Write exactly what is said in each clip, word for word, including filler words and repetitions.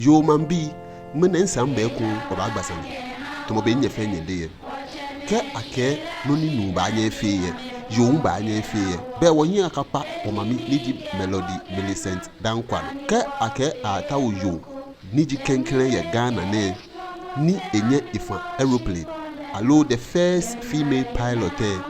Yoo maŋbii, ŋmɛnɛ esa ni be ko wɔbaagba sane, tamɔ bɔ ni nyɛ fɛɛ nyɛle lɛ. Kɛ akɛɛ nɔ ni nuu baanyɛ efee lɛ, yoo hu baanyɛ efee lɛ. Belɛ wɔhiɛ akakpa wɔmami ni ji Melody Millicent Danquah nɔ. Kɛ akɛɛ aatao yoo ni ji klɛŋklɛŋ yɛ Ghana nɛɛ ni enyɛ efã aeroplane, aloo the first female pilot lɛ,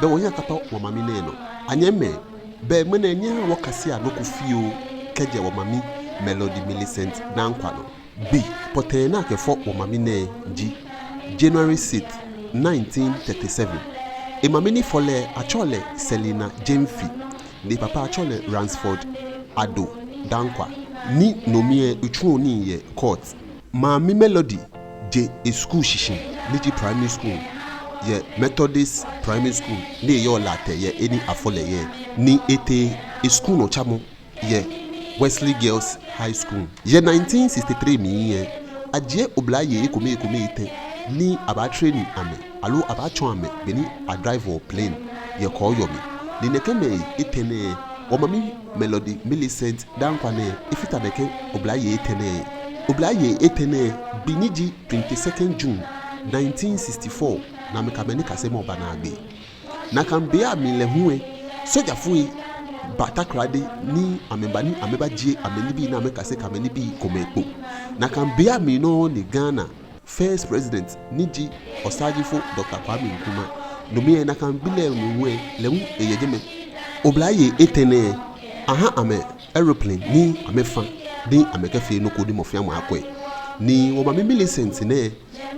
belɛ wɔhiɛ akakpa wɔmami nɛɛ nɔ. Anyɛmimɛi, belɛ ŋmɛnɛ nyɛhaa wɔkasea nɔ ko fioo kɛjɛ wɔmami Melody Millicent Danquah nɔ. Gbi pɔtɛɛ ni akɛfɔ wɔmami nɛɛ ji January sixth, nineteen thirty-seven. Emami ni fɔ lɛ, atsɛɔ lɛ Selina Gyamfi, ni epapa atsɛɔ lɛ Ransford Addo Danquah. Ni no mli lɛ etsuɔ nii yɛ court. Mami Melody je eskul shishi ni ji primary school yɛ Methodist Primary School ni yɔɔ Larteh yɛ he ni afɔ lɛ yɛ, ni etee eskul nɔtsamɔ yɛ Wesley Girls High School. Yɛ nineteen sixty-three mli lɛ, ajie oblayei ekome ekome etɛ ni abaatrain amɛ, aloo abaatsɔɔ amɛ bɔ ni adriveɔ plane yɛ kɔɔyɔɔ mli. Ni nɛkɛ mɛi etɛ nɛɛ, wɔmami Melody Millicent Danquah nɛɛ efata nɛkɛ oblayei etɛ nɛɛ. Oblayei etɛ nɛɛ, gbi ni ji twenty-second June nineteen sixty-four, ni amɛkɛ amɛnikasemɔ ba naagbee. Nakai be lɛ mli lɛ hu lɛ, sojafoi lɛ ba Takoradi ni amɛba ni amɛbajie amɛnibii ni amɛkase kɛ amɛnibii komɛi kpo. Nakai be lɛ mli nɔŋŋ ni Ghana first president ni ji Osagyefo Doctor Kwame Nkrumah, no mli lɛ nakai be lɛ mli hu lɛ, lɛ hu eyɛ jɛmɛ. Oblayei etɛ nɛɛ, aha amɛ aeroplane ni amɛfã ni amɛkɛfee nɔ ko ni mɔ fɛɛ mɔ akwɛ. Ni wɔmami Millicent nɛɛ,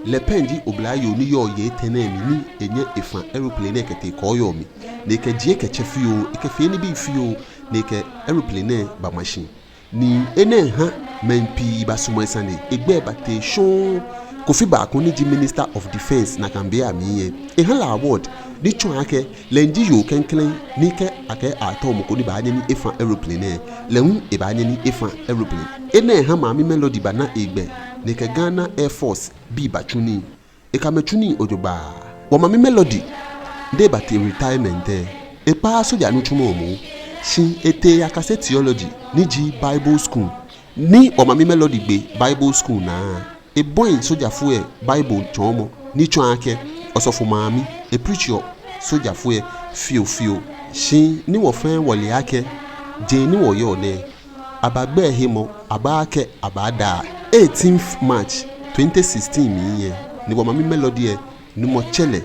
lɛ pɛ ji oblayoo ni yɔɔ yei etɛ nɛɛ mli ni enyɛ efã aeroplane nɛɛ kɛtee kɔɔyɔɔ mli. Ni ekɛjie kɛtsɛ fioo, ekɛfee nibii fioo, ni ekɛ aeroplane nɛɛ bama shi. Ni enɛ ha mɛi pii basumɔ esane. Egbɛi batee shɔŋŋ. Kofi Baako ni ji Minister of Defence nakai be lɛ mli lɛ, eha lɛ award ni tsɔɔ akɛ lɛ ji yoo klɛŋklɛŋ ni kɛ akɛɛ aatao mɔ ko ni baanyɛ ni efã aeroplane lɛ, lɛ hu ebaanyɛ ni efã aeroplane. Enɛ ha Mami Melody bana egbɛ, ni ekɛ Ghana Air Force bii batsu nii. Ekɛ amɛ tsu nii jogbaŋŋ. Wɔmami Melody, ni ebatee retirement lɛ, ekpaaa soja nitsumɔ moŋ, shi etee eyakase theology ni ji Bible school. Ni wɔmami Melody gbe Bible school naa, ebɔi sojafoi lɛ Bible tsɔɔmɔ ni tsɔɔ akɛ osɔfo maami, epreachiɔ sojafoi lɛ fiofio. Shi ni wɔ fɛɛ wɔle akɛ jeŋ ni wɔyɔɔ nɛɛ, abaa gbɛhemɔ, abaa akɛ abaa daa. Eighteenth March twenty sixteen mli lɛ, ni wɔmami Melody lɛ, Nyɔŋmɔ tsɛ lɛ.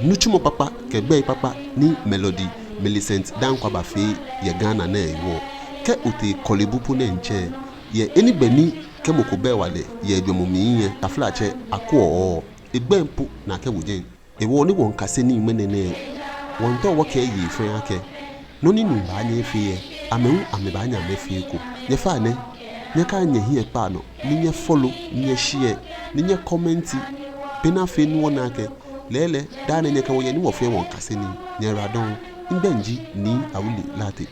Nitsumɔ kpakpa kɛ gbɛi kpakpa ni Melody Millicent Danquah bafee yɛ Ghana nɛɛ hewɔ. Kɛ otee Korle Bu po nɛɛ ntsɛ, yɛ enigbɛ ni kɛ mɔ ko bɛ hewalɛ yɛ ejwɛŋmɔ mli lɛ, taflatsɛ, akwɛɔ egbɛi po ni akɛwo jɛi. Hewɔ ni wɔmiikase nii ŋmɛnɛ nɛɛ, wɔmiitao wɔkɛɛ yei fɛɛ akɛ, nɔ ni nuu baanyɛ efee lɛ, amɛ hu amɛbaanyɛ amɛfee eko. Nyɛfainɛ, nyɛkaya nyɛhiɛ kpaa nɔ, ni nyɛfollow, ni nyɛshare, ni nyɛcomment, bɔ ni afee ni wɔna akɛ lɛɛlɛŋ daa nɛɛ nyɛkɛ wɔ yɛ ni wɔ fɛɛ wɔmiikase nii. Nyɛyiwaladɔŋŋ. Migbɛi ji Nii Awuley Lartey.